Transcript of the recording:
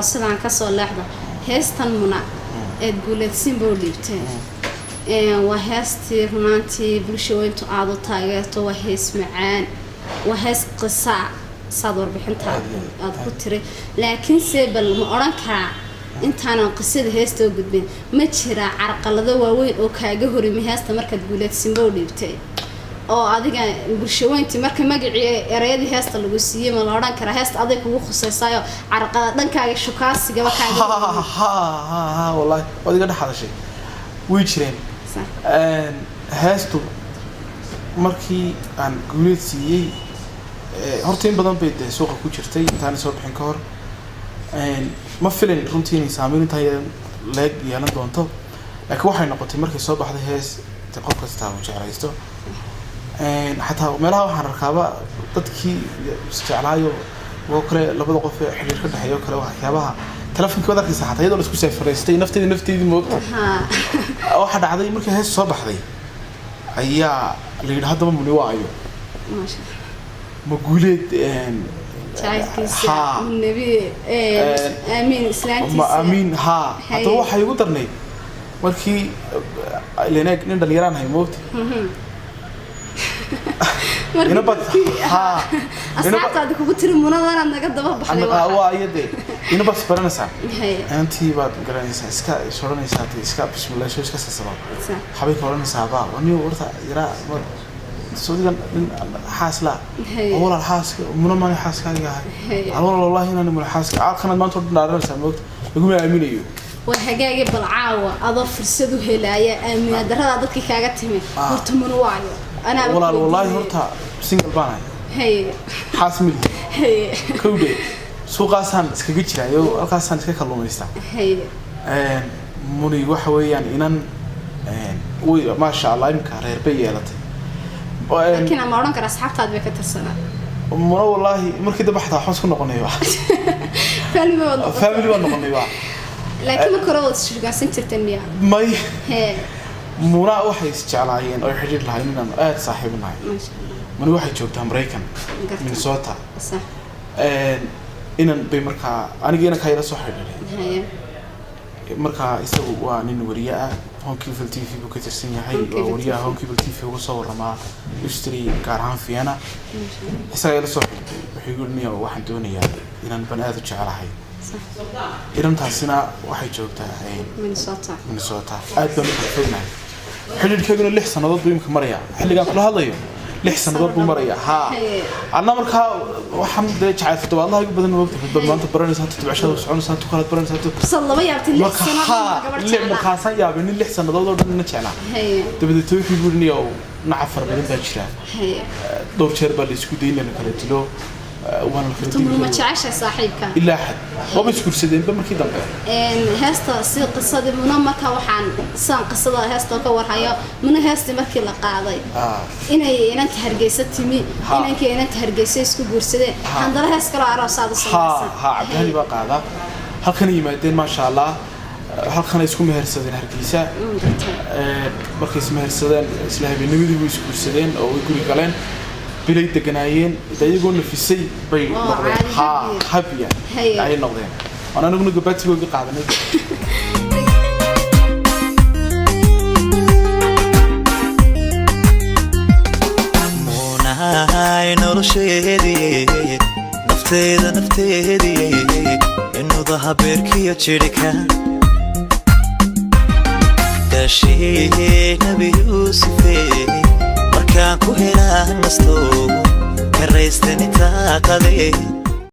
Sidaan kasoo leexdo heestan Muna eed Guuleedsiinba u dhiibteen, waa heestii runaantii bulshaweyntu aada u taageerto. Waa hees macaan, waa hees qisa saad warbixinta aada ku tiri. Laakiinse bal ma odhan karaa, intaanan qisada heesta u gudbin, ma jiraa carqalado waaweyn oo kaaga horimi heesta markaad Guuleedsiinba u dhiibtay, oo adiga bulshaweyntii marka magacii erayadii heesta lagu siiyey, ma la odhan karaa heesta aday kugu khuseysaayo, carqalad dhankaaga shukaasigaba kaaga? Ha ha ha ha, wallahi waad iga dhex hadashay. Way jireen. Heestu markii aan Guuleed siiyey, horta in badan bay dee suuqa ku jirtay intaanay soo bixin ka hor. Ma filin runtii inay saameyn intaan leeg yeelan doonto, laakiin waxay noqotay markay soo baxday hees dee qof kastaa uu jeclaysto. Xataa meelaha waxaan arkaaba dadkii isjeclaayo oo kale, labada qof ee xiriir ka dhexeeya oo kale, waxyaabaha telefonkii waad arkaysa xataa iyadoo la isku seefaraystay nafteedii moogta. Waxaa dhacday markii hees soo baxday ayaa la yidhi, "Haddaba Muni waa ayo?" Maasha. Ma Guuleed Jacaylkiisa. Ha. Nebi Aamiin. Ma Islaantiisa. Amiin, haa. Haye. Haddaba waxay igu darnayd markii leneeg nin dhalinyaraan hay moogta. Markii inabad haa. Asxaabtaadi kugu tiri munadanaad naga daba baxday. Waa iyade inabad isbaranaysaa. Haye. Inantii baad garanaysaa, iska is odhanaysaa dee, iska bismillaysho, iska sasaba. Waxbay ka odhanaysaa ba waniyo horta yaraa soodigan nin xaas la. Haye. Walaal, xaaska Muna maani xaaskaaga ahay? Haye. Walaal, wallahi inaan Muna xaaska halkanaad maanta oo dhan dhaaranaysaa moogta, laguma aaminayo. Waa hagaagi. Bal caawa adoo fursad u helaya aamina darada dadkii kaaga timi, horta Muna waayo anaaba Walaal, ku wallahi weydiinaya. Horta single baan ahay. Haye. Xaas milihi. Haye. Kowdhe suuqaasaan iskaga jiraayo, halkaasaan iska kalluumaystaa. Haye. Muni waxa weeyaan inan way, maasha Allah, imika reer bay yeelatay. Laakiin ama odhan kara asxaabtaad bay ka tirsanaa? Muna wallaahi markii dambe xataa waxaan isku noqonay ba Family baad noqotay. Family baan noqonay ba. Laakiin marka hore waad ishugaansan jirteen miya? May. Hee. Muna waxay isjeclaayeen oo xidhiir lahayn inaan aada saaxiib nahay. Maasha Allah. Muni waxay joogtaa Maraykan. Garta. Minnesota. Sax. Inan bay markaa aniga inankaa ila soo xidhiidhay. Haye. Markaa isagu waa nin wariye ah, Horn Cable TV buu ka tirsan yahay. Horn waa Cable wariyaha TV. Horn Cable TV uga soo waramaa Austria, gaar ahaan Vienna. Maasha Allah. Isagaa ila soo xidhiidhay, wuxuu igu yidhi, "Niyow, waxaan doonayaa inaan ban aada u jecelahay." Inantaasina waxay joogtaa Minnesota. Minnesota. Aad baan u kala fognahay, xidhiidhkayguna 6 sannadood buu imika marayaa. Xilligaan kula hadlayo 6 sannadood buu marayaa, haa. Haye. Anna markaa waxaan dee jacayl toddobaadlaha igu badan moogta, midba maanta baranaysaa, toddoba cishada soconaysaa, tukalaad baranaysaa. Sad laba yaabtay lix Marka sano haa gabadh lix jeclaa. Markaasaan yaabay nin 6 sannadood oo dhan na jeclaa. Haye. Dabadeetna wuxuu yidhi, "Niyow, nacab fara badan baa jira." Haye. Dhowr jeer baa la isku dayay in la kala dilo, waana la kala Tumur ma dili jeceshahay saaxiibka? Ilaa xad waaba isguursadeenba markii dambe. Heesta si qisadii Muna, marka waxaan sidaan qisada heesta ka warhayo, Muna heestii markii la qaaday inay inanta Hargeysa timi, inankii inanta Hargeysa isku guursadeen, haddana hees kaloo aroosaad u ha samaysan. Ha, Cabdihani baa qaadaa. Halkanay yimaadeen, maasha Allah, halkanay isku mehersadeen Hargeysa. Gartay. Markay ismehersadeen isla habeennimadii way isguursadeen oo way guri galeen, bilay deganaayeen de, iyagoo nafisay bay Oo noqdeen. caadi Ha. happy. Happy Haye. ayay noqdeen, waan anaguna gabaatigoogii qaadanay. Muunahay nolosheedii, nafteeda, nafteedii, inudaha beerkiyo jidhka dhashii Nabi Yuusufe. Markaan ku helaa nasto, karaystani taaqade.